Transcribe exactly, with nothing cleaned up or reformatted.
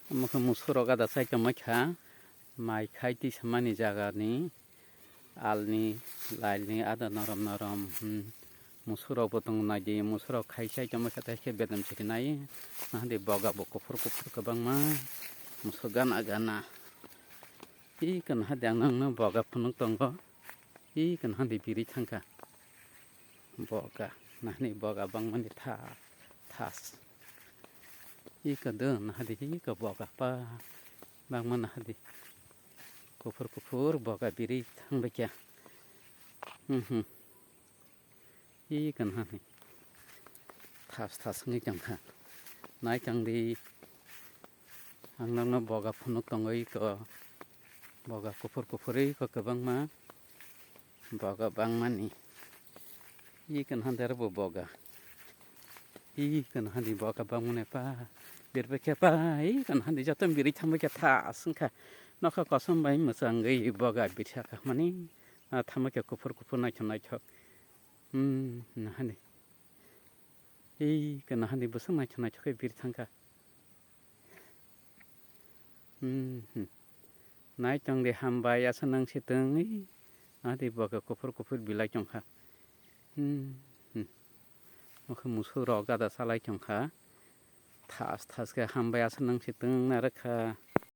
Omo khe musuk rok ada chai tongmai kha, mai khai twi samani jaga ni, alni, lailni ada norom norom, hmm, musuk rok bo tongo nai di, musuk rok khai chai tongmai kha, tai khe bedam chiri nai, nahadi boga bo kuphur kuphur kwbangma, musuk gana gana. Ih, khe nahadi ang nokno boga phunuk tongo, ih, khe nahadi biri thangkha. Boga, nahani boga bangmani tha-, thas. Iko do, nahadi iko boga pa, bangma nahadi. Kuphur kuphur boga biri thangbai kya. Mhm. Iko nahani. Thas thas wngwi tongkha. Nai tongdi. Ang nokno boga phunuk tongo iko. Boga kuphur kuphur iko kwbangma. Boga bangmani. Ih, kan hande aro bo boga. Ih, kan handi boga bangmani pa. Birbe khe pa. Ih, kan handi joto biri thambai khe tha aswng kha. Nokha kosom bai mwchangwi boga birsa kha mani. Na thambai khe kuphur kuphur naithok naithok. Hmm, na handi. Ih, kan handi bwswk naithok naithok khe biri thangkha. Hmm, hmm. Nai tong di hambai, asa nang si tong, ih. Nadi boga kuphur kuphur bilai tong kha. Hmm, hmm. Mokhe musuk rok gada salai tong kha. Thas thas khe hambai, asa nang si tong na rwkha.